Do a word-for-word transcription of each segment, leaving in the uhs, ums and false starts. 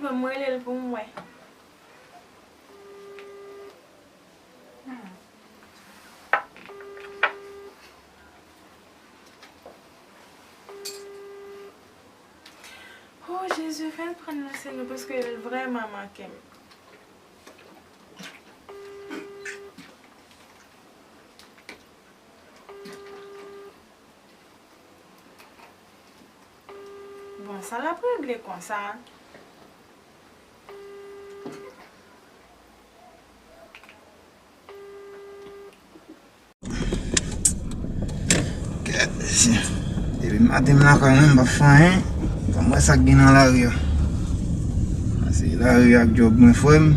Ban m rele l pou m wè. Oh, Jezi, fè l pran l, Senyè, paske l vrèman manke m. Bon, sa l ap regle konsa? Gad, mesye. Depi maten m lakay mwen, m pa fè anyen. Fò m wè sa k gen nan lari a. Se lari ak djòb mwen, frè m.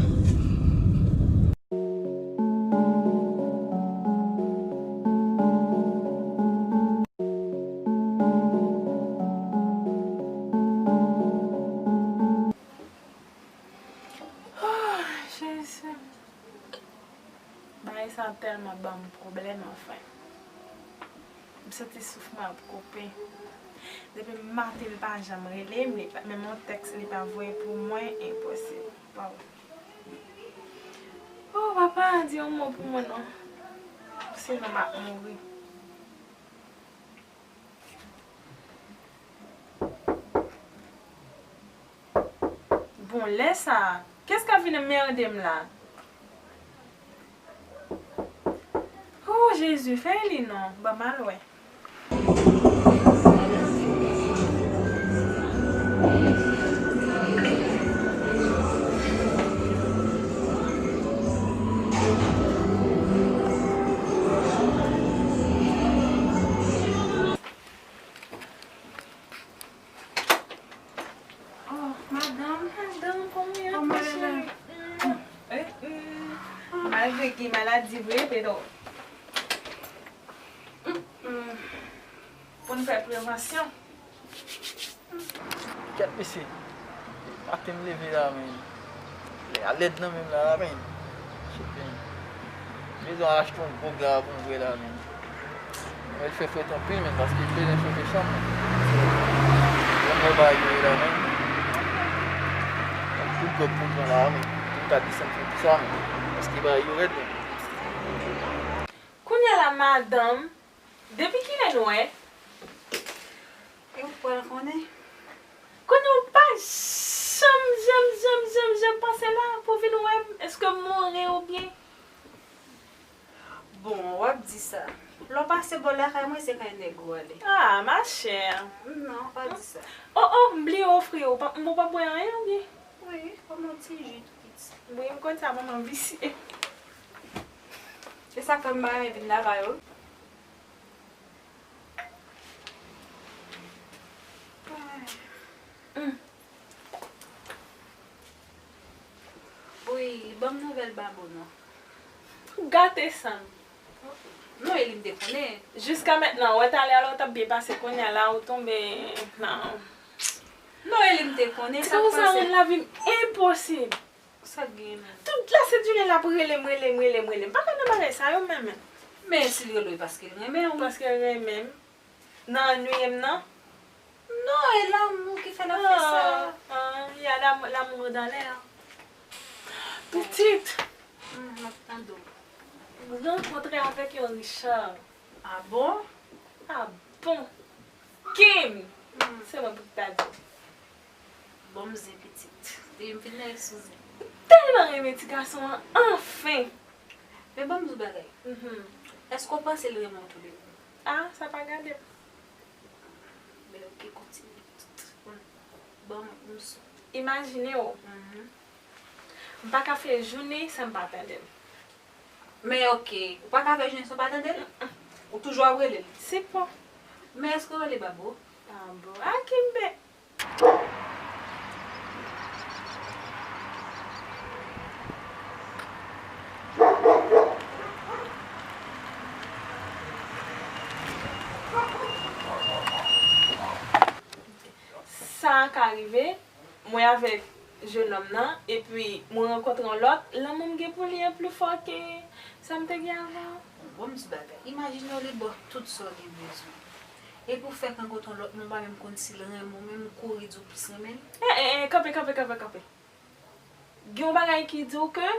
Oh, Jezi. Bagay sa tèlman ban m pwoblèm, anfen. M santi souf mwen ap koupe. Depi maten, li pa janm rele m, li pa, menm yon tèks li pa voye pou mwen, enposib. Waw. Oh, papa, di yon mo pou mwen non. Sinon, m ap mouri. Bon, lè sa a, kès k ap vin anmède m la? Oh, Jezi, fè li non, ban m al wè. Oh, madanm. Madanm, kòman w ye, cheri? Mm, mm. Malgre gen maladi vre, men non. Mm, mm. Pou n fè prevansyon. Kèt mesye. Maten m leve la, men. Lè a lèd nan men m la, la, men. Shit, men. Bezwen achte yon gwo drap pou m vre la, men. Mwen, l fè frèt anpil, men, paske m bezwen chofe chanm mwen. Mwen wè bagay yo ye la, men. Yon kout gòb pou m pran la, men. Pou m ka desann frèt sa, men. Paske bagay yo rèd, men. Kounye a la, madanm, depi kilè nou wè? E ou pral konnen. Kounye a ou pa janm, janm, janm, janm, janm pase la pou vin wè m. Èske m mouri oubyen? Bon, w ap di sa. Lè w pase bò lakay mwen, se kay nèg ou ale. Ah, ma chère. Non, pa di sa. Oh, oh, m bliye ofri w. Pa, m pa bwè anyen oubyen? Wi, kòm yon ti ji tou piti. Wi, m konn sa, manman visye. Se sa k fè m pa renmen vin lakay ou. Wi, ban m nouvèl Babo non. Ou gate san m. Non, e li m te konnen. Jiska mentnan, wè talè a la w t ap byen pase, kounye a la ou tonbe nan. Non, e li m te konnen, sa k pase? Ou sa rann lavi m enposib. Sa k genyen menm? Tout lè se Djoulen l ap rele m, rele m, rele m, rele m. M pa kwè nan bagay sa yo menm, menm. Men si l rele w, e paske l renmen w. Paske l renmen m. Nan annuiye m nan? Non, e lanmou ki fè l ap fè sa. Ah, ah, il y a l'amour, l'amour dans l'air. Pitit! Hmm, m ap tande w. M rankontre avèk yon Richard. Ah bon? Ah bon? Kim! Hmm. Se mwen pou ki ta di. Bon, m zen pitit. Depi m fin nan ex ou zen. M tèlman renmen ti gason an, anfen! Men ban m di w bagay. Mhm. Èske w panse l renmen w tou de bon? Ah, sa pa gade m. Men oke, kontinye. Bon, ban m, m sou. Imajine w. Mhm. M pa ka fè jounen san m pa tande l. Men oke, ou pa ka fè jounen san w pa tande l? Mm-mm. Ou toujou ap rele l? Sipò. Men èske w rele Babo? Ah bon. Ah, Kimbe. Sa ka rive, mwen avèk jennonm nan, epi mwen rankontre yon lòt, lanmou m gen pou li an pli fò ke sa m te gen avan an. Bon, m di bagay. Imajine w li ba w tout sa w gen bezwen. Epi w fèk rankontre yon lòt moun, ou pa menm konn si l renmen w, menm ou kouri di w plis renmen l. Eh, eh, eh, kanpe, kanpe, kanpe, kanpe. Gen yon bagay ki di w ke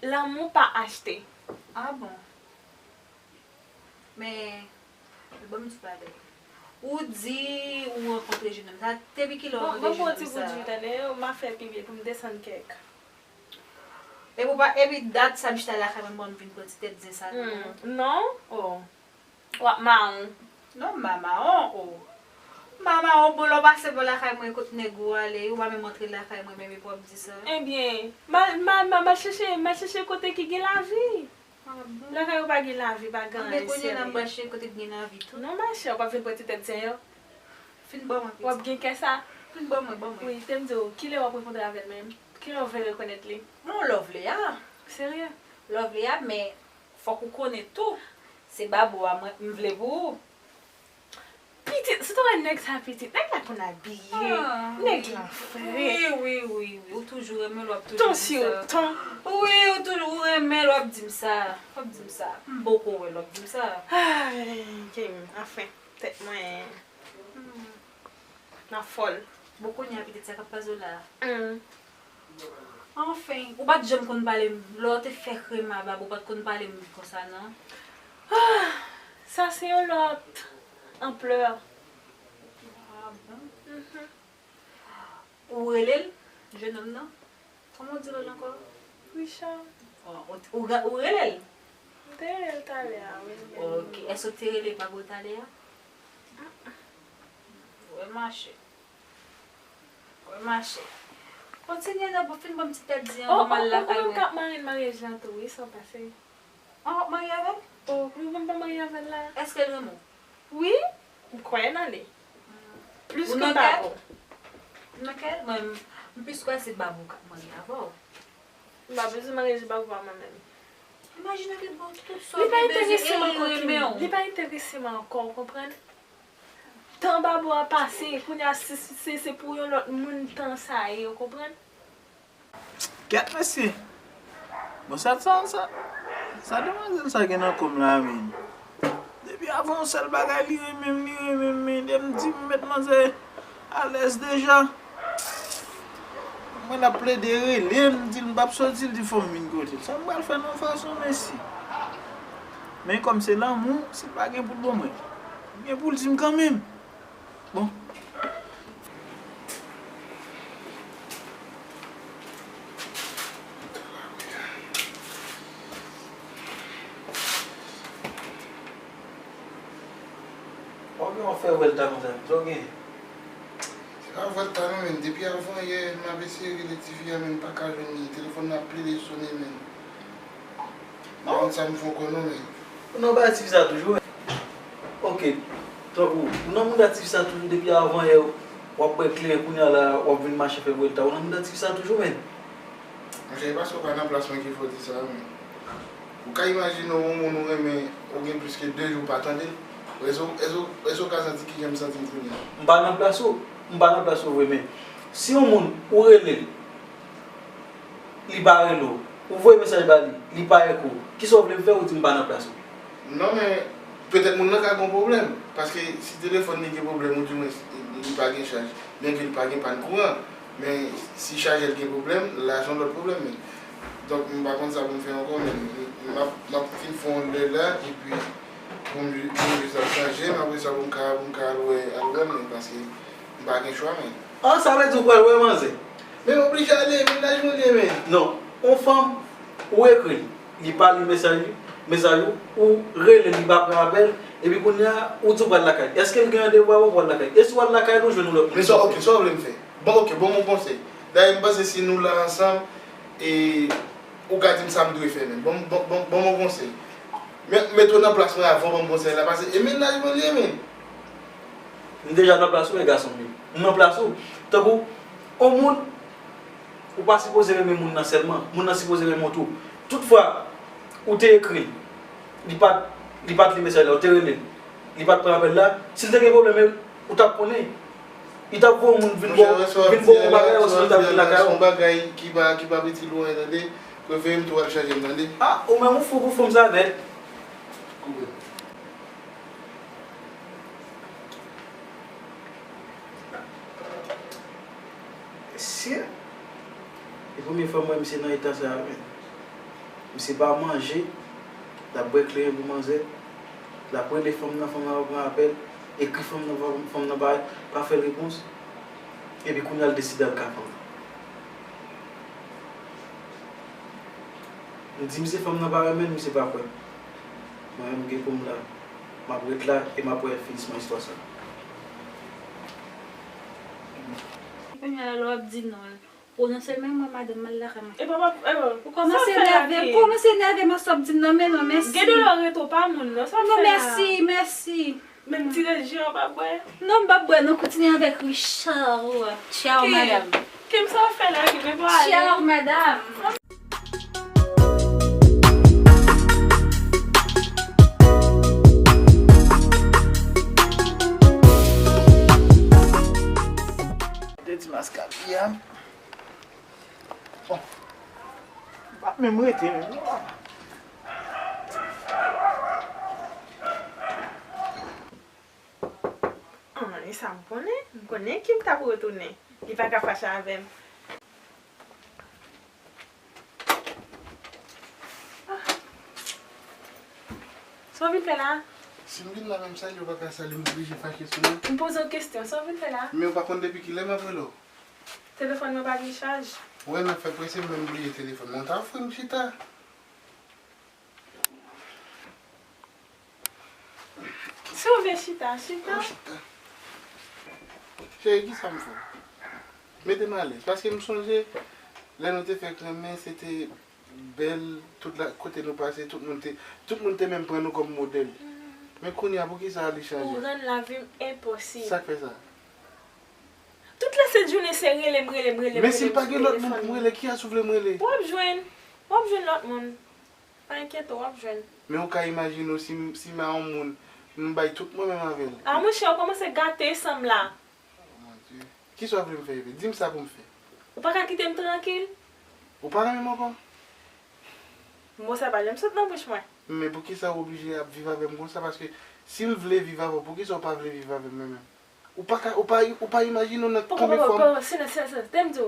lanmou pa achte. Ah bon? Men, ban m di w bagay. Ou di ou rankontre jennonm sa, depi kilè w rankontre jennonm sa? Bon, ban m ba w ti bout di, tande, m a fè pi byen pou m desann kèk. Epi w pa, epi dat sa m chita lakay mwen, bon, m vin pran ti tèt zen sa, non? Hmm, non? Oh. W ap mawon. Non, m pa mawon, oh. M pa mawon, bon, lè w pase bò lakay mwen, kot nèg ou ale, ou pa menm antre lakay mwen, menm epi w ap di sa. Ebyen, m al, m al, m al, m al chèche, m al chèche kote ki gen lavi. Ah bon? Lakay ou pa gen lavi, pa gen anyen serye. Anben, kounye a la, m pral chèche kote ki gen lavi tou. Non, machè, w p ap vin pran ti tèt zen yo. Fin ban mwen, pitit. W ap gen kè sa. Fin ban mwen, ban mwen. Wi, te m di w, kilè w ap rankontre avè l menm? Kilè w vle rekonèt li? Bon, lè w vle a. Serye? Lè w vle a, men fòk ou konnen tou, se Babou a mwen, m vle pou ou. Pitit, si w ta wè nèg sa pitit, nèg la konn abiye, ah, nèg la fre. Wi, wi, wi, wi, ou toujou renmen l, w ap toujou di sa. Ton si yo ton. Wi, ou toujou, ou renmen l, w ap di m sa. W ap di m sa. M poko wè l, w ap di m sa. Ay, anfen, tèt mwen. Hmm. Nan fòl. Bon, kounye a pitit sa k ap pase w la. Hmm. Anfen, ou pa t janm konn pale m. Lè w te fèk renmen a Babou, ou pa t konn pale m konsa, non? Ah, sa se yon lòt anplè. Ah bon? Mhm. Ou rele l, jennonm nan? Kòman w di non l ankò? Richard. Oh, ou, ou, ou rele l? M te rele l talè a, wi. Ok. Èske w te rele Babou talè a? Wè mache. Wè mache. Kontinye non, pou fin ban m ti tèt di an, oh, ban m al lakay mwen. Ou konn k ap mare l maryaj la tou, wi, san pase. Ah, w ap marye avè l? Oh, wi, mwen pa marye avè l la. Èske l renmen w? Wi, m kwè nan li. Hmm. Plis ke Babou. Ou nan kè l? Mwen, m plis kwè se Babou k ap marye avè w. M pa bezwen marye Babou pa mwen menm. Imajine w gen bon tout sa w bezwen e li renmen w. Li pa enterese m ankò, w konprann? Tan Babou a pase, kounye a se, se, se pou yon lòt moun tan sa ye, w konprann? Kèt mesye! Bon, sa, sa, sa, sa demwazèl sa gen nan kò m la menm. Depi avan yon sèl bagay li renmen m, li renmen m, men lè m di m met manzè alèz deja. Mwen l ap plede rele m, di l m p ap soti, l di fò m vin kote l. Sa m pral fè nan fason mesye. Men kòm se lanmou, si l pa gen pou l ban mwen, gen pou l di m kanmenm. Bon. Ou gen w ap fè vwèlta konsa, sa w gen? Se pa vwèlta non, men depi avan yè, m ap eseye rele tifi a, men m pa ka jwenn li. Telefòn nan ap plede sone, men. M pa konn sa m fè ankò non, men. Ou nan bra tifi sa toujou, men. Ok, tankou, ou nan mouda tifi sa toujou depi avan yè, w ap bwè kleren, kounye a la, w ap vin mache fè vwèlta. Ou nan mouda tifi sa toujou, men. Monchè, e paske w pa nan plas mwen ki fè w di sa, men. Ou ka imajine w, yon moun ou renmen, ou gen plis ke de jou w pa tande l. Èske w, èske w, èske w ka santi kijan m santi m kounye a? M pa nan plas ou, m pa nan plas ou vre, men si yon moun ou rele l, li pa rele w, ou voye mesaj ba li, li pa ekou, kisa w vle m fè? Ou di m pa nan plas ou. Non, men petèt moun nan ka gen yon pwoblèm, paske si telefòn li gen pwoblèm, oudimwens li pa gen chaj, byenke li pa gen pàn kouran, men si chajè l gen pwoblèm, la se yon lòt pwoblèm, men. Donk, m pa konn sa pou m fè ankò, men m, m ap, m ap fin fè yon lè la, epi pou m, pou m jis ap chanje, men apre sa pou m ka, pou m ka al wè, al wè l, men, paske m pa gen chwa, men. Ah, sa vle di ou pral wè manzè? Men m oblije ale, mennaj mwen li ye, men. Non, yon fanm, ou ekri l, li pa li mesaj li, mesaj ou, ou rele l, li pa pran apèl, epi kounye a, ou di w pral lakay. Èske l gen randevou avè w pou w al lakay? E si w al lakay li, ou jwenn yon lòt moun? Men sa, ok, sa w vle m fè? Bon, ok, ban m yon konsèy. Dayè, m panse si nou la ansanm, e, ou ka di m sa m dwe fè, men. Ban m, ban, ban, ban m yon konsèy. Met, mete w nan plas mwen avan w ban m konsèy la, paske e mennaj mwen li ye, men. M deja nan plas ou, wi, gason m ye. M nan plas ou. Tankou, yon moun, ou pa sipoze renmen moun nan sèlman. Moun nan sipoze renmen w tou. Toutfwa, ou te ekri l, li pa t, li pa t li mesaj la, ou te rele l, li pa t pran apèl la, si l te gen pwoblèm, ou t ap konnen. Li t ap voye yon moun vin ba w, vin ba w yon bagay, osnon li t ap vin lakay ou. Yon bagay ki pa, ki pa piti lwen, tande. Prefere m tou al chanje m, tande. Ah, ou menm ou fou pou fanm sa nèt. Koupe. Mesye, e premye fwa m wè misye nan eta sa a, men. Misye pa manje, l ap bwè kleren pou manzè, l ap rele fanm nan, fanm nan pa pran apèl, ekri fanm nan, fanm nan pa, pa fè l repons, epi kounye a l deside al ka fanm nan. M di misye fanm nan pa renmen l, misye pa kwè. Mwen menm m gen pou m la, m ap ret la e m ap wè finisman istwa sa. Kounye a lè w ap di non, pwononse l menm mwen madanm m al lakay mwen. Epa, epa, ou kòmanse nève m, kòmanse nève m, sa w ap di m nan, men non, mèsi. Gen de lè w rete w pa moun non, sa w ap fè la? Non, mèsi, mèsi. Menm ti rès je an pa bwè? Non, m pa bwè non, kontinye avèk Richard. Tchao, madam. Kim, sa w ap fè la, Kim? Epa w ale. Tchao, madam. Te di maskadya. Bon. M pa menm rete menm non. Ah, e sa m konnen. M konnen Kim t ap retounen. Li pa ka fache avè m. Ah. Sa w vin fè la? Si m vin la menm salye w pa ka salye m, oblije fache sou mwen. M poze w kesyon, sa w vin fè la? Men w pa konn depi kilè m ap rele w? Telefòn mwen pa gen chaj. Wè n ap fè prese, m menm bliye telefòn mwen. W ta ofri m chita. Si w vle chita, chita. Chita. Cheri, kisa m fè w? Mete m alèz. Paske m sonje lè nou te fèk renmen, se te bèl, tout la, kote nou pase, tout moun te, tout moun te menm pran nou kòm modèl. Men kounye a, poukisa li chanje? Ou rann lavi m enposib. Sa k fè sa? Tout lè se jounen se rele m, rele m, rele m, rele m sou telefòn. Men si m pa gen lòt moun pou m rele, kiyès ou vle m rele? W ap jwenn. W ap jwenn lòt moun. Pa enkyete w, w ap jwenn. Men ou ka imajine w si m, si m a yon moun, m bay tout mwen menm avè l. A, monchè, ou kòmanse gate san m la. Oh, mon Dieu. Kisa w vle m fè, Eve? Di m sa pou m fè. Ou pa ka kite m trankil? Ou pa renmen m ankò? Mo sa pa janm sot nan bouch mwen. Men poukisa w oblije ap viv avè m konsa? Paske si m vle viv avè w, poukisa w pa vle viv avè m mwen menm? Ou pa ka, ou pa, ou pa imajine w nan konbyen fwa m... Poko, poko, silans, silans, silans. Tande m di w,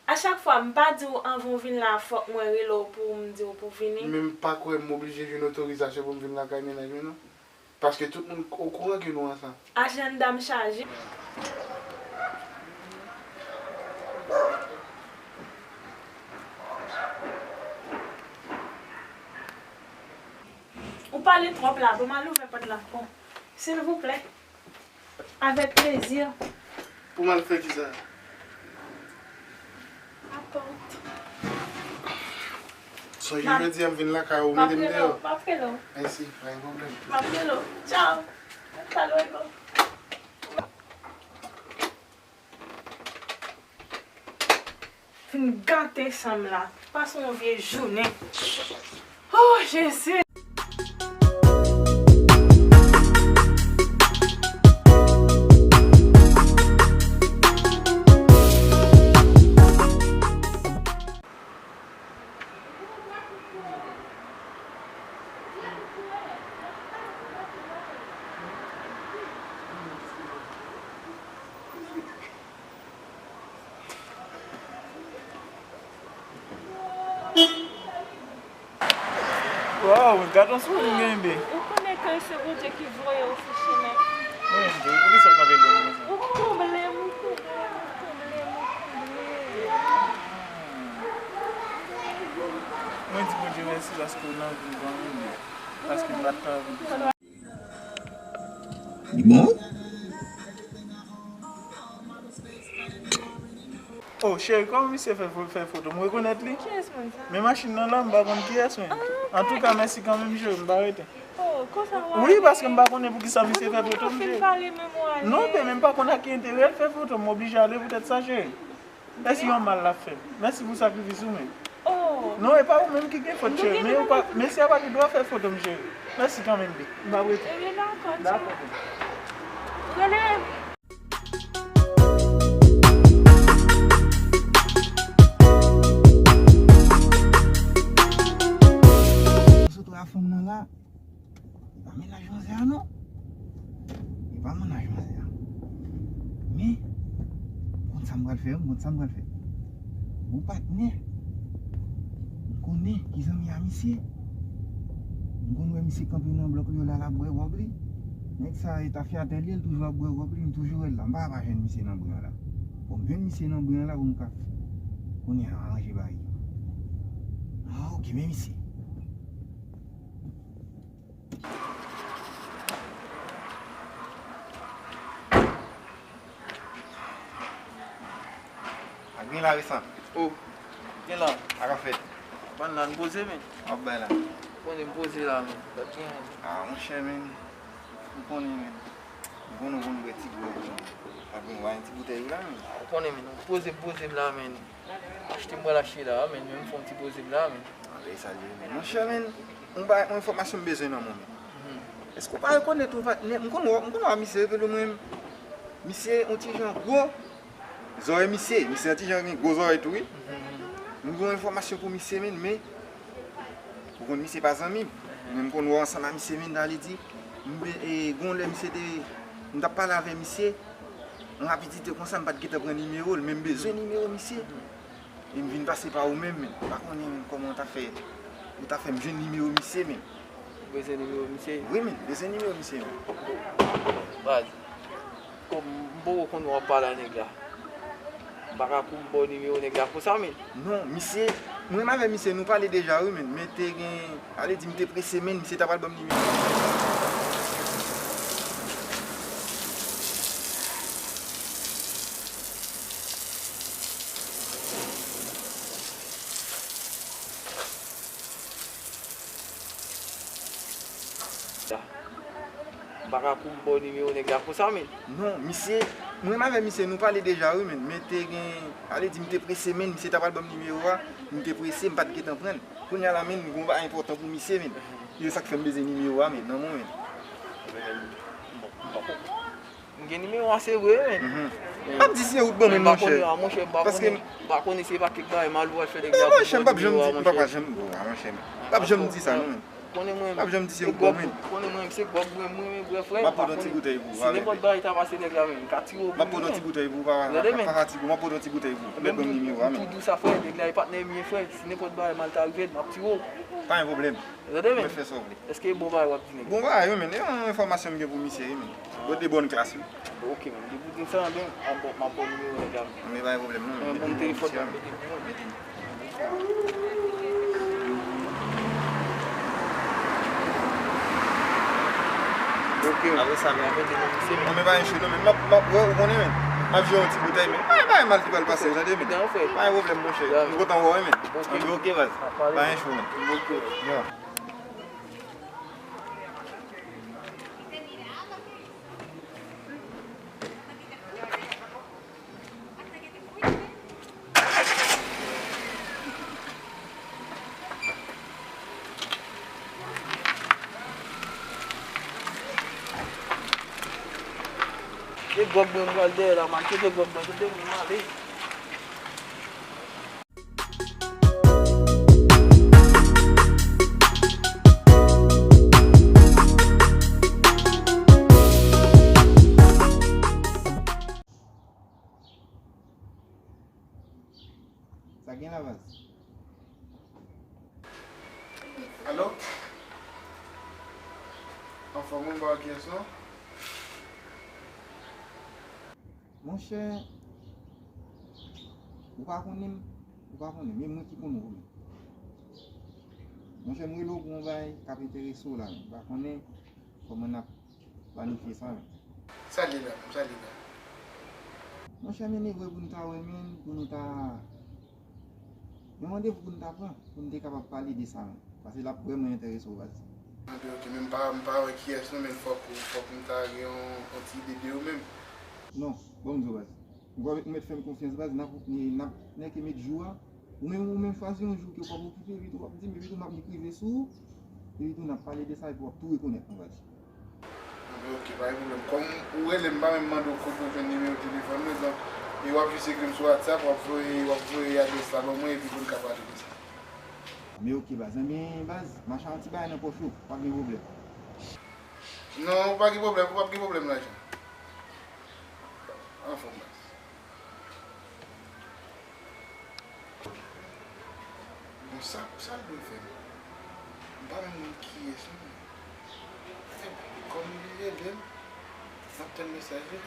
a chak fwa, m pa di w anvan w vin la, fòk mwen rele w pou m di w pou w vini. Men m pa kwè m oblije jwenn otorizasyon pou m vin lakay mennaj mwen, non. Paske tout moun okouran ke nou ansanm. Ajanda m chaje. Ou pale twòp la, ban m al ouvè pòt la. Bon, silvouplè. Avèk plezi. Pou m al fè kisa? Apòt. Sonje jodi a m vin lakay ou, mete m deyò. M ap rele w, m ap rele w. Mèsi, pa gen pwoblèm. M ap rele w. Tchaw. Hasta luego. Fin gate san m la. Pase yon vye jounen. Oh, Jezi! Waw, gad on souri m genyen. Ou konnen ke se Bondye ki voye w sou chemen. Wi, m di, poukisa w kanpe bò m konsa? Ou konble m, ou konble m, ou konble m, ou konble m. Mwen di Bondye mèsi paske w nan vi m kanmenm, paske m pa t ka viv. Li bon? Oh, cheri, kòman misye fè fo-, fè foto? M rekonèt li. Kiyès moun sa? Men machin nan la, m pa konn kiyès, men. Ah, antouka, mèsi kanmenm, cheri, m pa rete. Oh, konsa w ale? Wi, paske m pa konnen poukisa misye fè foto m, cheri. Non, men m pa konn ak ki enterè l fè foto m, m oblije ale poutèt sa, cheri. Mèsi, yon mal l ap fè m. Mèsi pou sakrifis ou, men. Oh. Non, e pa ou menm ki gen fòt, cheri. Men ou pa, mesye a pa gen dwa fè foto m, cheri. Mèsi kanmenm, bi. M ap rete. Ebyen, dakò, tchao. Dakò. Rele. Sot la fanm nan la. E pa mennaj manzè a non. E pa mennaj manzè a. Men, konn sa m pral fè. Yo, m konn sa m pral fè. Bon patnè, m konnen ki zanmi a misye. M konn wè misye kanpe nan blòk li yo la, l ap bwè wòb li. Nèg sa e tafyatè li ye, l toujou ap bwè wòb li, m toujou wè l la. M pa ka pa jwenn misye nan bri an la. Bon, m jwenn misye nan bri an la pou m ka konnen aranje bagay yo. Ah, ok, men misye. A gen la resan. Oh, gen la. A ka fèt. Bann la, n poze, men. W ap bay la. Konnen m poze la, men. Lòt gen. Ah, monchè, men. M konnen, men. M konnen w konn bwè ti gwòg, men. A gen, w a yon ti boutèy ou la, men. Ou konnen, men. M poze, m poze m la, men. Achte m pral achte la, men. Men m fè yon ti poze m la, men. Anlè sa li ye, men. Monchè, men. Yon ba, yon enfòmasyon m bezwen nan men w, men. Mhm. Èske w pa rekonèt yon patnè? M konn wè, m konn wè misye, revele mwen. Misye, yon ti jan gwo. Zòrèy misye, misye yon ti jan gen gwo zòrèy tou, wi. M gen yon enfòmasyon pou misye, men, men ou konn misye pa zanmi m. Men m konn wè ansanm a misye, men, sa vle di, m, e, gen yon lè misye te, m t ap pale avè misye, yon rapidite konsa, m pa t gentan pran nimewo l, men m bezwen nimewo misye. E m vin pase pa ou menm, men m pa konnen, men, kòman w ta fè, ou ta fè m jwenn nimewo misye, men. Ou bezwen nimewo misye? Wi, men, m bezwen nimewo misye, men. Baz, kòm m poko konn w ap pale a nèg la, m pa ka pou m ba w nimewo nèg la konsa, men. Non, misye, mwen menm avè misye, nou pale deja, wi, men, men te gen, ale di m te prese, men, misye ta pral ban m nimewo. M pa ka pou m ba w nimewo nèg la konsa, men. Non, misye, mwen menm avè misye, nou pale deja, wi, men, men te gen, ale di m te prese, men, misye ta pral ban m nimewo a, m te prese, m pa t gentan pran l. Kounye a la, men, m gen yon bagay enpòtan pou misye, men. E sa k fè m bezwen nimewo a, men, nan men w, men. M gen nimewo a, se vre, men. M p ap di se ou k ban mwen, monchè. Paske m pa konnen, m pa konnen se pa kèk bagay mal ou al fè nèg la pou ban nimewo a, monchè. Monchè, m p ap janm di, m p ap janm, bon, a, monchè, m p ap janm di sa, non, men. Konnen mwen, m p ap janm di se ou k ban mwen. Konnen mwen, se gwòg mwen, mwen, mwen, bwè, frè, m pa konnen. Si nenpòt bagay ta pase nèg la, men, m ka tiye w pou mwen. M ap pote yon ti boutèy pou ou, papa. Tande, men. Pa fatige w, m ap pote yon ti boutèy pou ou. Lè ban m nimewo a, men. M tou di w sa, frè, nèg la e patnè m ye, frè. Si nenpòt bagay mal ta rive l, m ap tiye w. Pa gen pwoblèm. Tande, men. Mwen fè sa w vle. Èske e bon bagay w ap di nèg la? Bon bagay, wi, men. E yon enfòmasyon m gen pou misye, wi, men. Bon, de bòn klas, wi. Bon, ok, men. Depi w di m sa, men, m ap ba w nimewo nèg la, men. Men pa gen pwoblèm, non, men. Mete nimewo misye a, men. Mete. Ok. Apre sa, men. Mete non misye, men. Non, men pa gen cho, non, men. M ap, m ap, wè, ou konnen, men. M ap jwe yon ti boutèy, men. Pa gen bagay mal ki pral pase, tande, men. Pa gen pwoblèm, monchè. M kontan wè w, men. Ok. Anben, ok, baz. Pa gen cho, men. Ok. Ya. E gwòg mwen m pral dèyè la, man. Kite gwòg mwen, kite mwen m ale. Sa gen la, baz? Alo? Anfòm, wi, m pa wè kiyès non. Monchè, ou pa konnen m, ou pa konnen, men mwen ki konn ou, men. Monchè, m rele w pou yon bagay k ap enterese w la, men m pa konnen kòman n ap planifye sa, men. Sa l ye la, menm? Sa l ye la? Monchè, men, e vre pou n ta wè, men, pou nou ta Yon randevou pou n ta pran, pou n te kapab pale de sa menm. Paske l ap vrèman enterese w, baz. Anben, ok, men m pa, m pa wè kiyès non, men fòk, fòk m ta gen yon, yon ti ide de ou menm. Non, bon, m di w, baz. Ou mèt fè m konfyans, baz, n ap, n ap nèke met jou a. Ou menm, ou menm chwazi yon jou ke w p ap okipe, epi tou w ap di m, epi tou m ap ekrive sou ou, epi tou n ap pale de sa, epi w ap tou rekonèt mwen, baz. Anben, ok, pa gen pwoblèm. Kòm ou rele m, m pa menm mande w kote w jwenn nimewo telefòn mwen, donk, e w ap jis ekri m sou WhatsApp, w ap voye, w ap voye adrès la ban mwen, epi pou n ka pale de sa. Anben, ok, baz. Anben, baz, m a chache yon ti bagay nan pòch ou, pa gen pwoblèm. Non, ou pa gen pwoblèm, ou p ap gen pwoblèm lajan. Anfòm, baz. Bon, sa, sa l dwe fè m? M pa menm konn kiyès non. Ebyen, kòm li rele m, m ap tann mesaj li.